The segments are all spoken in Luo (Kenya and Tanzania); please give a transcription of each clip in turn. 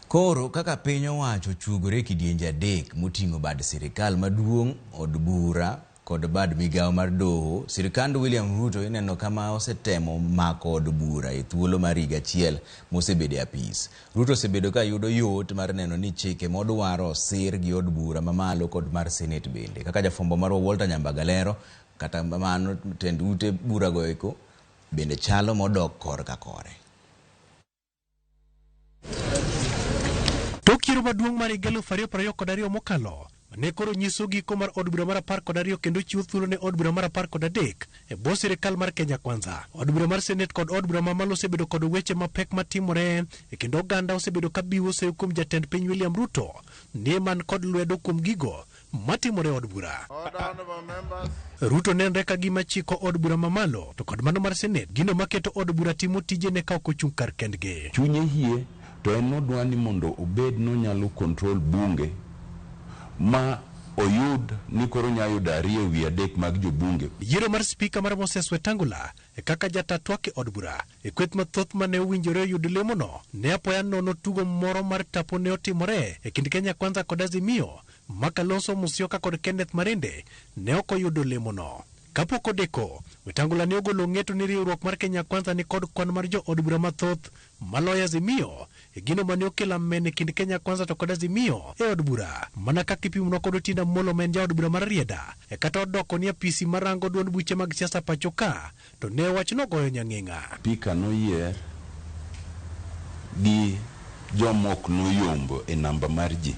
Koro kaka piny owacho ochuogore e kidienje adek moting'o bad sirikal maduong', od bura kod bad migawo mar doho, sirikand William Ruto ineno kama osetemo mako od bura e thuolo mar higa achiel mosebedo e apis. Ruto osebedo ka yudo yot mar neno ni chike modwaro osir gi od bura mamalo kod mar senet bende. Kaka jafwambo marwa Walter Nyambaga lero, kata mano tend ute burago eko bende chalo modok korka kore. Tok yiero maduong' mar higa 2022 mokalo, ne koro nyiso giko mar od bura mar 12 kendo chiwo thuolo ne od bura mar 13 e bwo sirikal mar Kenya Kwanza. Od bura mar Senet kod od bura mamalo osebedo kod weche mapek matimore e kendo oganda osebedo ka biwo seyo kuom jatend piny William Ruto ni man kod lwedo kuom gigo matimore e od bura. Ruto nenre ka gima chiko od bura mamalo to kod mano mar Senet, gino maketo od bura timo tijene ka ok ochung' kar kendgi. Chunye hie to en nodwa ni mondo obed nonyalo control bunge ma oyud ni koro nya yudo 2 ewi 3 mag jobunge. Yiero mar spika mar Moses Wetangula e kaka jata twak e od bura e kweth mathoth mane owinjore oyud lemono ne apoya nono tugo moro mar tapo ne otimore e kind Kenya Kwanza kod Azimio ma Kalonzo Musyoka kod Kenneth Marende ne ok oyudo lemono. Kapok odeko, Wetangula ne ogolo ng'eto ni riwruok mar Kenya Kwanza ni kod kwan mar jo od bura mathoth maloyo Azimio e gino mane okelo amen e kind Kenya Kwanza to kod Azimio e od bura. Mana kaka ipimonwa kod Otiende Amollo ma en jaod bura mar Rarieda e kata odoko ni apisi marango duond buche mag siasa pacho ka to ne wachno goyo nyang'eng'a. Spika noyier gi joma ok noyombo e namba mar ji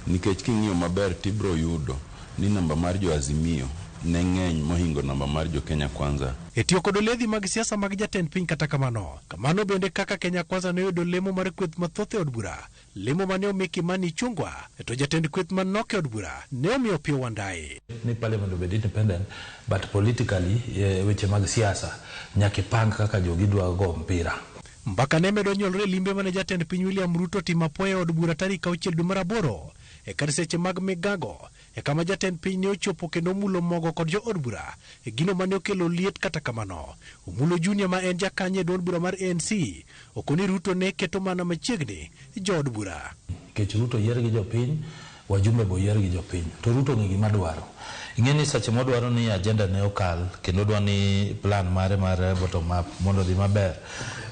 nikech king'iyo maber tibiro yudo ni namba mar jo Azimio ne ng'eny mohingo namba mar jo Kenya Kwanza. E tiyo kod oledhi mag siasa mag jatend piny kata kamano, kamano bende kaka Kenya Kwanza ne oyudo lemo mar kweth mathoth e od bura, lemo mane omi Kimani Ichung'wa to jatend kweth manok e od bura ne omiyo Opiyo Wandayi. Ni parliament obed independent but politically weche mag siasa nyaka ipang kaka jogi dwa go mpira. Mbaka ne medo nyuolore e limbe mane jatend piny William Ruto otimo apoya e od bura tarik 6 dwe mar 8 e kar seche mag migago e kama jatend piny ne ochopo kendo omulo mogo kod jo od bura e gino mane okelo liet. Kata kamano, Omulo Junior ma en jakanyo e duond bura mar ANC okoni Ruto ne keto mana machiegni jo od bura. Nikech Ruto oyier gi jopiny, wajumbe be oyier gi jopiny. To Ruto ong'e gima dwaro. Ing'e ni seche modwaro ni agenda ne okal kendo odwa ni plan mare mar bottom up mondo odhi maber,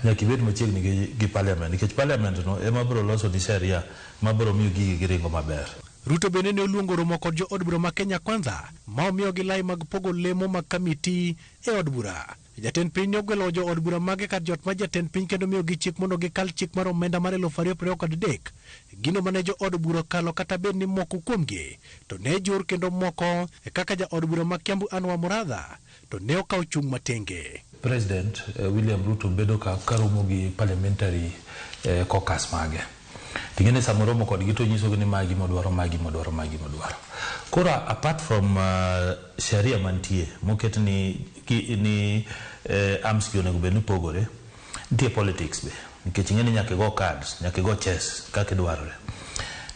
nyaka ibed machiegni gi parliament nikech parliament no ema biro loso ni sheria ma biro miyo gigi giringo maber. Ruto bende ne oluongo romo kod jo od bura ma Kenya Kwanza ma omiyogi lai mag pogo lemo mag kamiti e od bura. Jatend piny ne ogwelo jo od bura mage kar jot mar jatend piny kendo miyogi chik mondo gikal chik mar omenda mar 2023. Gino mane jo od bura okalo kata bed ni moko kuomgi to ne jur kendo moko kaka ja od bura ma Kiambu Anwar Muratha to ne okawo chung' matenge. President William Ruto bedo ka romo gi parliamentary caucus mage. Ting'e ni sama oromo kodgi to onyisogi ni ma gima odwaro, ma gima odwaro, ma gima odwaro. Koro apart from sheria mantie moket ni arms gi onego bed ni pogore, nitie politics be nikech ing'e ni nyaka igo cards, nyaka igo chess kaka idwarore.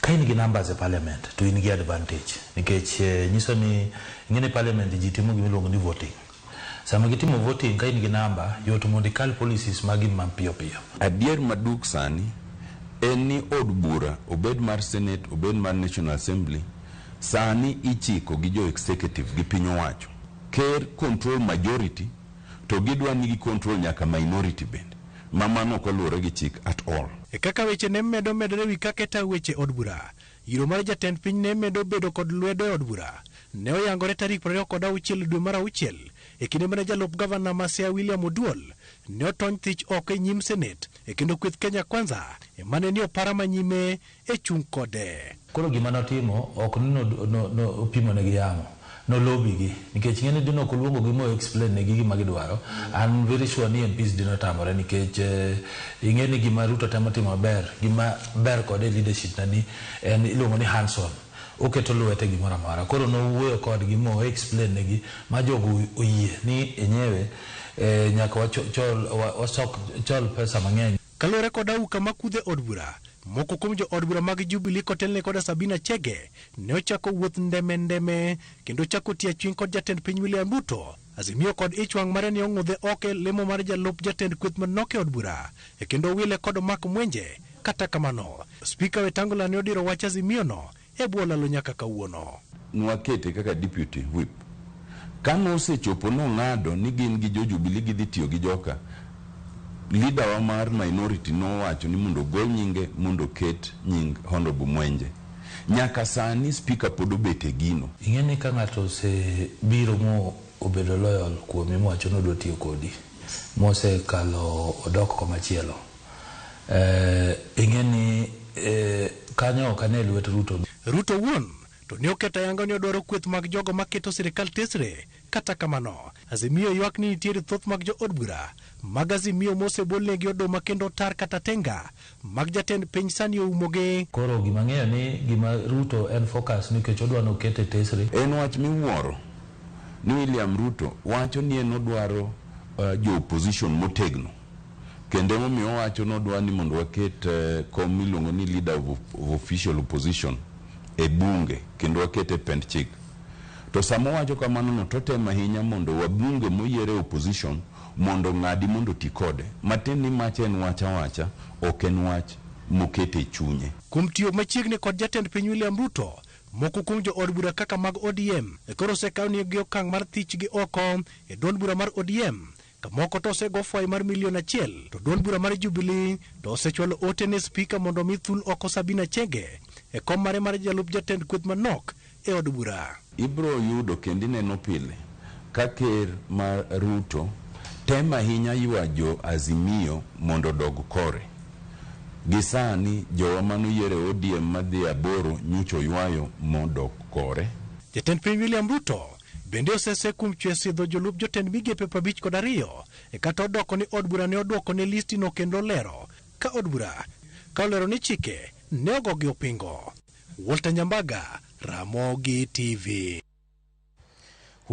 Ka in gi numbers e parliament to in gi advantage nikech nyiso ni ing'e ni parliament ji timo gima iluongo ni voting. Sama gitimo voting ka in gi namba, yot mondo ikal policies magi mapiyo piyo. Adier maduk sani en ni od bura obed mar Senate obed mar National Assembly sani ichiko gi jo executive gi piny owacho. Ker control majority to gidwa ni gi control nyaka minority bende ma mano ok oluwore gi chik at all. E kaka weche ne medo medore wi kaka itayo weche od bura, yiero mar jatend piny ne medo bedo kod lwedo e od bura. Ne oyangore tarik 26 dwe mar auchiel e kinde mane jalup gavana ma Siaya William Oduol ne otony thich oko e nyim senet e kendo kweth Kenya Kwanza emane ni opara manyime e chung' kode. Koro gima notimo ok ni nopimo negi yamo, nolobi gi nikech ing'e ni dine ok oluongo gi mo explain negi gima gidwaro. I'm very sure ni MPs dine otamore nikech ing'e ni gima Ruto temo timo maber, gima ber kode e leadership na ni en iluongo ni hands on. Oketo lwete gimoro amora. Koro nowuoyo kodgi mo explain negi ma jogo oyie ni enyewe nyaka wachol wasok chol pesa mang'eny. Kaluwore kod auka makudho e od bura, moko kuom jo od bura mag Jubilee kotelne koda Sabina Chege ne ochako wuoth ndeme ndeme kendo chako tiyo aching' kod jatend piny William Ruto. Azimio kod ich wang' mare ne ong'udhe oko e lemo mar jalup jatend kweth manok e od bura e kendo wile kod Mark Mwenje Kata kamano, Spika Wetangula ne odiro wach Azimio no e bwo lalo nyaka kawuono. Nwakete kaka deputy whip. Ka nosechopo nong'ado ni gin gi jo Jubilee gidhi tiyo gi joka, leader wa mar minority nowacho ni mondo ogol nyinge mondo oket nying Honorable Mwenje. Nyaka sani speaker pod obet e gino. Ing'e ni ka ng'ato osebiro mo obedo loyal kuomi mowacho ni odwa tiyo kodi mosekalo odok komachielo, ing'e ni kanyo ok ane lwet Ruto. Ruto wuon to ne oketo ayanga ni odwaro kweth mag jogo maketo sirikal tesre. Kata kamano, Azimio ywak ni nitiere thoth mag jo od bura mag Azimio mosebolnegi oduma kendo tar kata tenga mag jatend piny sani oumogi. Koro gima ang'eyo ni gima Ruto en focus nikech odwa nokete tesre. En wach miwuoro ni William Ruto wacho ni en odwaro jo opposition motegno. Kendo emomiyo owacho ni odwa ni mondo waket kom miluongo ni leader of official opposition e bunge kendo wakete e pend chik. To sama owacho kamano no to otemo ahinya mondo wabunge moyier e opposition mondo ong'adi mondo oti kode. Matiende ni macha en wach awacha, ok en wach mokete e chunye. Kuom tiyo machiegni kod jatend piny William Ruto, moko kuom jo od bura kaka mag ODM koro osekaw negi okang' mar thichgi oko e duond bura mar ODM, ka moko to osego fwai mar milion 1, to duond bura mar Jubilee to osechwalo ote ne spika mondo omi thul oko Sabina Chege e kom mare mar jalup jatend kweth manok e od bura. Ibro yudo kendo ineno pile ka ker mar Ruto temo ahinya ywa jo Azimio mondo odog kore. Gi sani jowa manoyier e ODM madhi 8 nyocha oywayo modok kore. Jatend piny William Ruto bende osese kuom chwe sidho jolup jotend migepe 52 e kata odoko ni od bura ne odwoko ne listi no kendo olero ka od bura ka olero ni chike ne ogogi opingo. Walter Nyambaga, Ramogi TV.